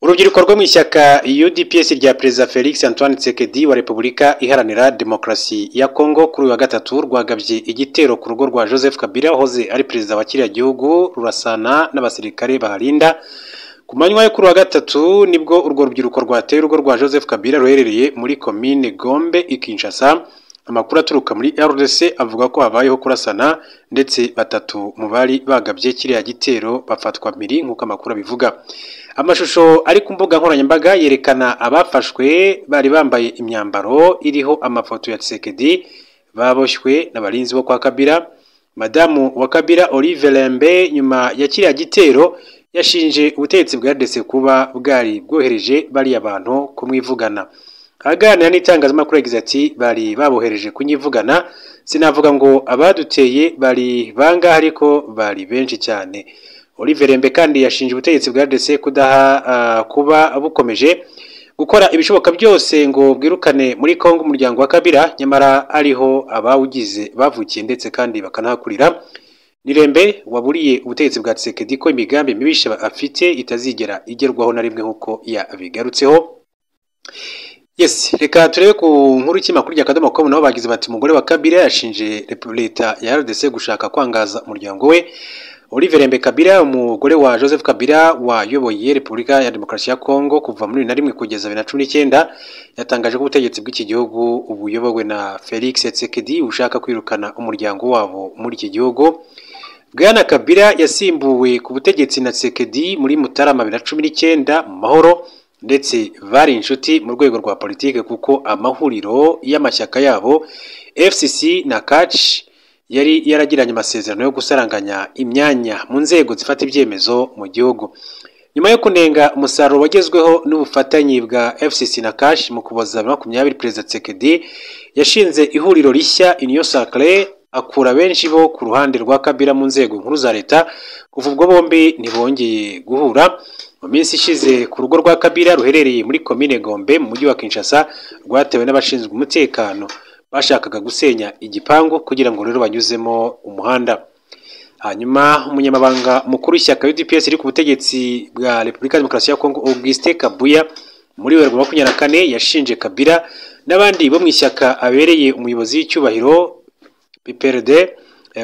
Urubyiruko rwo mu ishyaka UDPS rya Perezida Felix Antoine Tshisekedi wa Repubulika Iharanira Demokarasi ya Kongo kuri uyu wa gatatu rwagabye igitero ku rugo rwa Joseph Kabila wahoze ari perezida wa kiriya gihugu, rurasana n'abasirikare baharinda. Ku manywa yo kuri uwa gatatu nibwo urwo rubyiruko rwateye urugo rwa Joseph Kabila ruherereye muri komine Gombe i Kinshasa. Amakuru aturuka muri RDC avuga ko habayeho kurasana, ndetse batatu mu bari bagabye kiriya gitero bafatwa mpiri, nk'uko amakuru abivuga. Amashusho ari ku mbuga nkoranyambaga yerekana abafashwe bari bambaye imyambaro iriho amafoto ya Tshisekedi, baboshywe n'abarinzi bo kwa Kabila. Madamu wa Kabila, Olive Lembe, nyuma ya kiriya gitero yashinje ubutegetsi bwa RDC kuba bwari bwohereje bariya bantu kumwivugana. Aganira n'itangazamakuru yagize ati: "Bari babohereje kunyivugana, sinavuga ngo abaduteye bari bangahe, ariko bari benshi cyane." Olive Lembe kandi yashinje ubutegetsi bwa RDC kudaha kuba bukomeje gukora ibishoboka byose ngo bwirukane muri Kongo umuryango wa Kabila, nyamara ariho abawugize bavukiye ndetse kandi bakanahakurira. Nirembe waburiye ubutegetsi bwa Tshisekedi ko imigambi mibisha afite itazigera igerwaho na rimwe, nk'uko yabigarutseho. Yes, reka turebe ku nkuru y'ikinyamakuru rya Akadomo com. Nabo bagize bati: "Umugore wa Kabila yashinje leta ya RDC gushaka kwangaza umuryango we." Olive Lembe Kabila, umugore wa Joseph Kabila wayoboye Repubulika ya Demokarasi ya Kongo kuva muri 2001 kugeza 2019, yatangaje ko ubutegetsi bw'iki gihugu buyobowe na Felix Tshisekedi ushaka kwirukana umuryango wabo muri iki gihugu. Bwana Kabila yasimbuwe ku butegetsi na Tshisekedi muri Mutarama 2019 mu mahoro, ndetse bari inshuti mu rwego rwa politike kuko amahuriro y'amashyaka yabo FCC na CACH yari yaragiranye amasezerano yo gusaranganya imyanya mu nzego zifata ibyemezo mu gihugu. Nyuma yo kunenga umusaruro wagezweho n'ubufatanye bwa FCC na CACH, mu Kuboza 2020 Perezida Tshisekedi yashinze ihuriro rishya Union Sacrée, akura benshi bo ku ruhande rwa Kabila mu nzego nkuru za leta. Kuva ubwo bombi ntibongeye guhura. Mu minsi ishize ku rugo rwa Kabila ruherereye muri komine Gombe mu mujyi wa Kinshasa rwatewe n'abashinzwe umutekano bashakaga gusenya igipangu kugira ngo rero banyuzemo umuhanda. Hanyuma umunyamabanga mukuru w'ishyaka UDPS riri ku butegetsi bwa Repubulika ya Demokarasi ya Kongo, Augustin Kabuya, muri Werurwe 24 yashinje Kabila n'abandi bo mu ishyaka abereye umuyobozi w'icyubahiro PPRD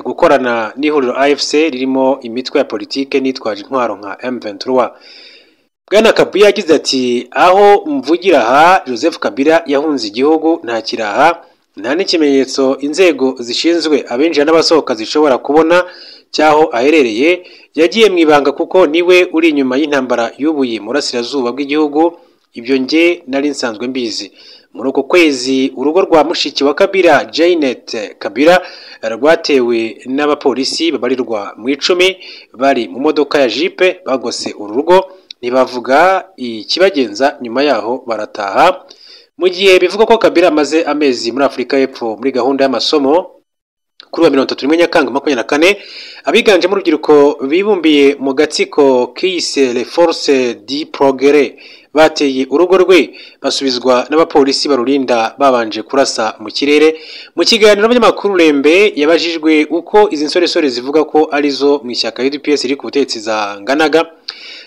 gukorana n'ihuriro AFC ririmo imitwe ya politike n'itwaje intwaro nka M23. Bwana Kabuya yagize ati: "Aho mvugira aha, Joseph Kabila yahunze igihugu, nta kiraha, nta n'ikimenyetso inzego zishinzwe abinjira n'abasohoka zishobora kubona cy'aho aherereye. Yagiye mu ibanga kuko niwe uri inyuma y'intambara y'ubuye mu burasirazuba bw'igihugu. Ibyo njye nari nsanzwe mbizi." Muri uko kwezi urugo rwa mushiki wa Kabila, Janet Kabila, rwatewe n'abapolisi babarirwa mu 10 bari mu modoka ya jipe. Bagose uru rugo, ntibavuga ikibagenza, nyuma yaho barataha. Mu gihe bivugwa ko Kabila amaze amezi muri Afurika y'Epfo muri gahunda y'amasomo, kuri wa 31 Nyakanga 24 abiganjemo urubyiruko bibumbiye mu gatsiko kiyise Les Forces du Progrès bateye urugo rwe, basubizwa n'abapolisi barurinda babanje kurasa mu kirere. Mu kiganiro n'abanyamakuru, Lembe yabajijwe uko izi nsoresore zivuga ko arizo mu ishyaka UDPS riri ku butegetsi zanganaga,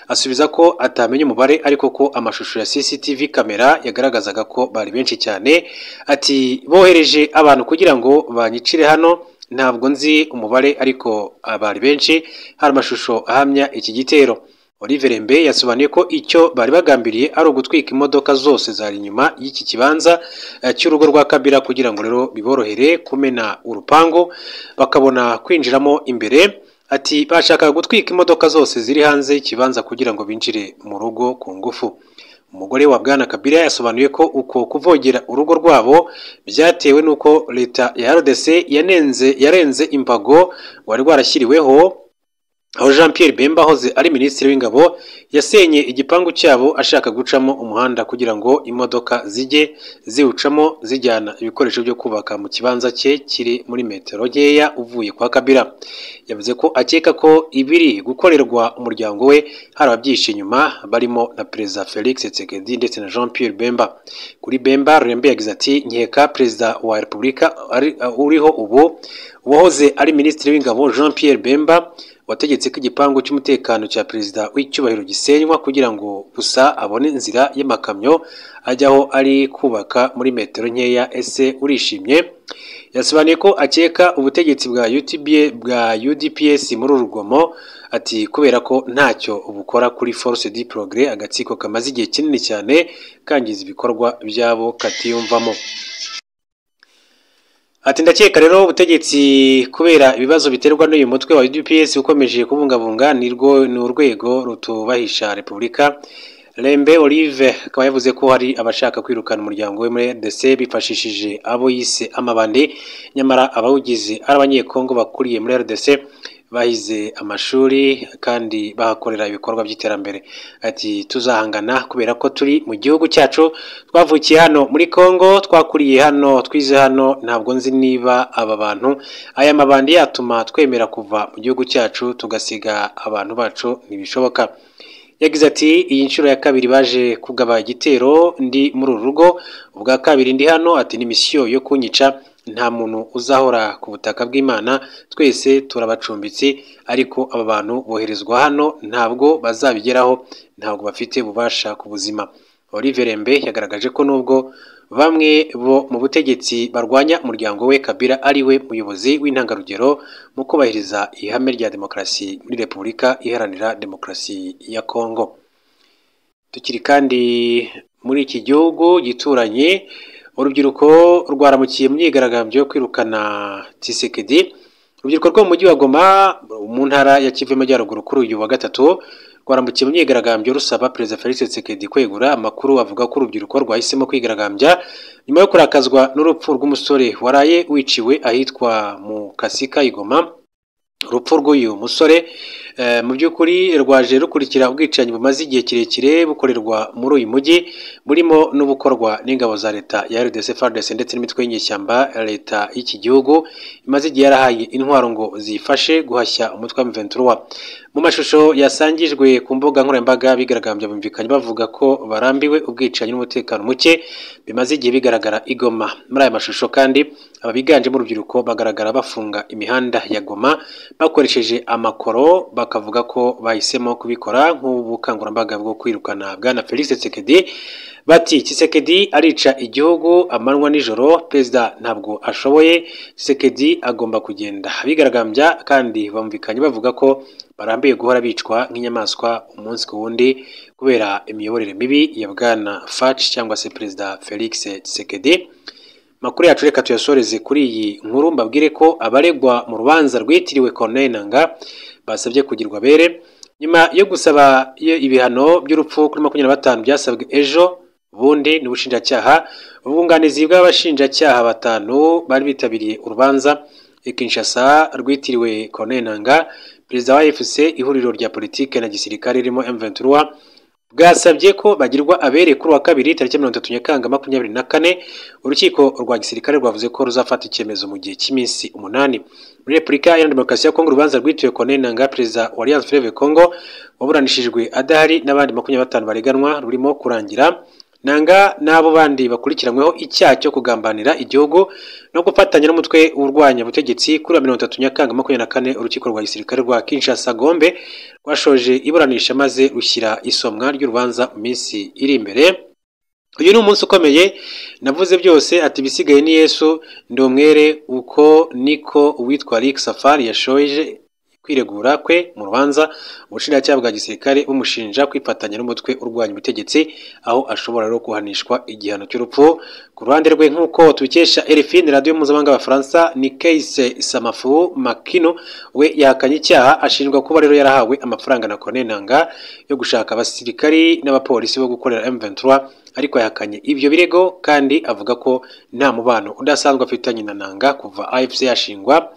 asubiza ko atamenya umubare, ariko ko amashusho ya CCTV kamera yagaragazaga ko bari benshi cyane. Ati: "Bohereje abantu kugira ngo banyicire hano, ntabwo nzi umubare ariko bari benshi, hari amashusho ahamya iki gitero." Olive Lembe yasobanuye ko icyo bari bagambiriye ari ugutwika imodoka zose zari inyuma y'iki kibanza cy'urugo rwa Kabila kugira ngo rero biborohere kumena urupangu bakabona kwinjiramo imbere. Ati: "Bashakaga gutwika imodoka zose ziri hanze y'ikibanza kugira ngo binjire mu rugo ku ngufu." Umugore wa Bwana Kabila yasobanuye ko uko kuvogera urugo rwabo byatewe n'uko leta ya RDC yanenze yarenze imbago wari rwarashyiriweho, aho Jean Pierre Bemba ahoze ari minisitiri w'ingabo yasenye igipangu cyabo ashaka gucamo umuhanda kugira ngo imodoka zijye ziwucamo zijyana ibikoresho byo kubaka mu kibanza cye kiri muri metero nkeya uvuye kwa Kabila. Yavuze ko akeka ko ibiri gukorerwa umuryango we hari ababyihishe inyuma, barimo na Perezida Felix Tshisekedi ndetse na Jean Pierre Bemba. Kuri Bemba, Lembe yagize ati: "Nkeka Perezida wa Repubulika uriho ubu, uwahoze ari minisitiri w'ingabo Jean Pierre Bemba, wategetse ko igipangu cy'umutekano cya perezida w'icyubahiro gisenywa kugira ngo gusa abone inzira y'amakamyo ajya aho ari kubaka muri metero nkeya, ese urishimye? Yasobanuye ko akeka ubutegetsi bwa UTB bwa UDPS muri uru rugomo, ati kubera ko ntacyo bukora kuri Force du Progrès, agatsiko kamaze igihe kinini cyane kangiza ibikorwa byabo katiyumvamo. Ati ndakeka rero ubutegetsi kubera ibibazo biterwa n'uyu mutwe wa UDPS ukomeje kubungabunga nirwo ni urwego rutubahisha Repubulika. Lembe Olive akaba yavuze ko hari abashaka kwirukana umuryango we muri RDC bifashishije abo yise amabandi, nyamara abawugize ari abanyekongo bakuriye muri RDC bahize amashuri kandi bahakorera ibikorwa by'iterambere. Ati tuzahangana kubera ko turi mu gihugu cyacu, twavukiye hano muri Kongo, twakuriye hano, twize hano, ntabwo nzi niba aba bantu aya mabandi yatuma twemera kuva mu gihugu cyacu tugasiga abantu bacu, ntibishoboka. Yagize ati iyi nshuro ya kabiri baje kugaba igitero ndi muri uru rugo, ubwa kabiri ndi hano, ati ni misiyo yo kunyica, nta muntu uzahora ku butaka bw'Imana, twese turabacumbitsi, ariko aba bantu boherezwa hano ntabwo bazabigeraho, ntabwo bafite ububasha ku buzima. Olivier Lembe yagaragaje ko nubwo bamwe bo mu butegetsi barwanya umuryango we, Kabila ari we muyobozi w'intangarugero mu kubahiriza ihame rya demokarasi muri Repubulika Iharanira Demokarasi ya Kongo. Tukiri kandi muri iki gihugu gituranye, urubyiruko rwaramukiye mu myigaragambyo yo kwirukana Tshisekedi. Urubyiruko rwo mu mujyi wa Goma mu ntara ya Kivu y'Amajyaruguru kuri uyu wa gatatu rwarambukiye mu myigaragambyo rusaba Perezida Felix Tshisekedi kwegura. Amakuru avuga ko urubyiruko rwahisemo kwigaragambya nyuma yo kurakazwa n'urupfu rw'umusore waraye wiciwe ahitwa mu Kasika i Goma. Urupfu rw'uyu musore mu by'ukuri rwaje rukurikira ubwicanyi bumaze igihe kirekire bukorerwa muri uyu mujyi, burimo n'ubukorwa n'ingabo za leta ya RDC FARDC ndetse n'imitwe y'inyeshyamba leta y'iki gihugu imaze igihe yarahaye intwaro ngo zifashe guhashya umutwe wa M23. Mu mashusho yasangijwe ku mbuga nkoranyambaga, bigaragambya bumvikanye bavuga ko barambiwe ubwicanyi n'umutekano muke bimaze igihe bigaragara i Goma. Muri aya mashusho kandi aba biganjemo urubyiruko bagaragara bafunga imihanda ya Goma bakoresheje amakoro, bakavuga ko bahisemo kubikora nk'ubukangurambaga bwo kwirukana Bwana Felix Tshisekedi. Bati Tshisekedi arica igihugu amanywa nijoro, perezida ntabwo ashoboye, Tshisekedi agomba kugenda. Abigaragambya kandi bumvikanye bavuga ko barambiwe guhora bicwa nk'inyamaswa umunsi ku wundi kubera imiyoborere mibi ya Bwana Fatshi cyangwa se Perezida Felix Tshisekedi. Makuru yacu reka tuyasoreze kuri iyi nkuru, mbabwire ko abaregwa mu rubanza rwitiriwe Corneille Nangaa basabye kugirwa abere nyuma yo gusaba ibihano by'urupfu kuri 25 byasabwe ejo bundi n'ubushinjacyaha. Ubwunganizi bw'abashinjacyaha batanu bari bitabiriye urubanza i Kinshasa rwitiriwe Corneille Nangaa, perezida wa AFC ihuriro rya politike na gisirikare ririmo M23, bwasabye ko bagirwa abere kuri wa kabiri tariki 30 Nyakanga 2024. Urukiko rwa gisirikare rwavuze ko ruzafata icyemezo mu gihe cy'iminsi 8. Muri Repubulika Iharanira Demokarasi ya Kongo, urubanza rwitiriwe Corneille Nangaa, perezida wa Alliance Fleuve Congo waburanishijwe adahari n'abandi 25 bareganwa rurimo kurangira. Nangaa n'abo bandi bakurikiranyweho icyaha cyo kugambanira igihugu no gufatanya n'umutwe urwanya ubutegetsi. Kuri 30 Nyakanga 2024, urukiko rwa gisirikare rwa Kinshasa Gombe rwashoje iburanisha maze rushyira isomwa ry'urubanza mu minsi iri imbere. Uyu ni umunsi ukomeye, navuze byose, ati ibisigaye ni Yesu, ndi umwere. Uko niko uwitwa Rick Safari yashoje kwiregura kwe mu rubanza ubushinjacyaha bwa gisirikare bumushinja kwifatanya n'umutwe urwanya ubutegetsi, aho ashobora rero guhanishwa igihano cy'urupfu. Ku ruhande rwe, nk'uko tubikesha RFI radiyo mpuzamahanga y'Abafaransa, ni Keise Samafu Makino we yahakanye icyaha ashinjwa kuba rero yarahawe amafaranga na Corneille Nangaa yo gushaka abasirikari n'abapolisi bo gukorera M23, ariko yahakanye ibyo birego kandi avuga ko nta mubano udasanzwe afitanye na Nangaa kuva AFC yashingwa.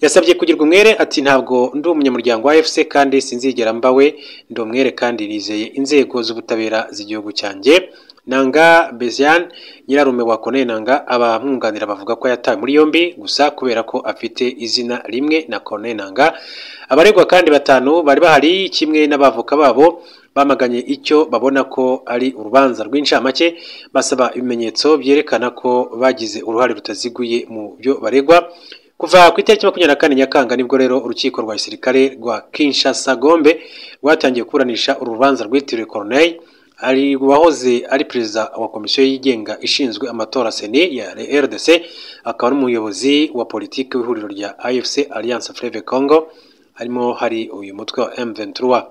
Yasabye kugirwa umwere, ati ntabwo ndi umunyamuryango wa AFC kandi sinzigera mbawe, ndi umwere kandi nizeye inzego z'ubutabera z'igihugu cyanjye. Nangaa Bezian, nyirarume wa Corneille Nangaa, abamwunganira bavuga ko yatawe muri yombi gusa kubera ko afite izina rimwe na Corneille Nangaa. Abaregwa kandi batanu bari bahari kimwe n'abavoka babo bamaganye icyo babona ko ari urubanza rw'incamake, basaba ibimenyetso byerekana ko bagize uruhare rutaziguye mu byo baregwa. Kuva ku itariki 24 Nyakanga nibwo rero urukiko rwa gisirikare rwa Kinshasa Gombe rwatangiye kuburanisha urubanza rwitiriwe Corneille ari wahoze ari perezida wa komisiyo yigenga ishinzwe amatora CENI ya RDC, akaba n'umuyobozi wa politiki w'ihuriro rya AFC Alliance Fleuve Congo, harimo hari uyu mutwe wa M23.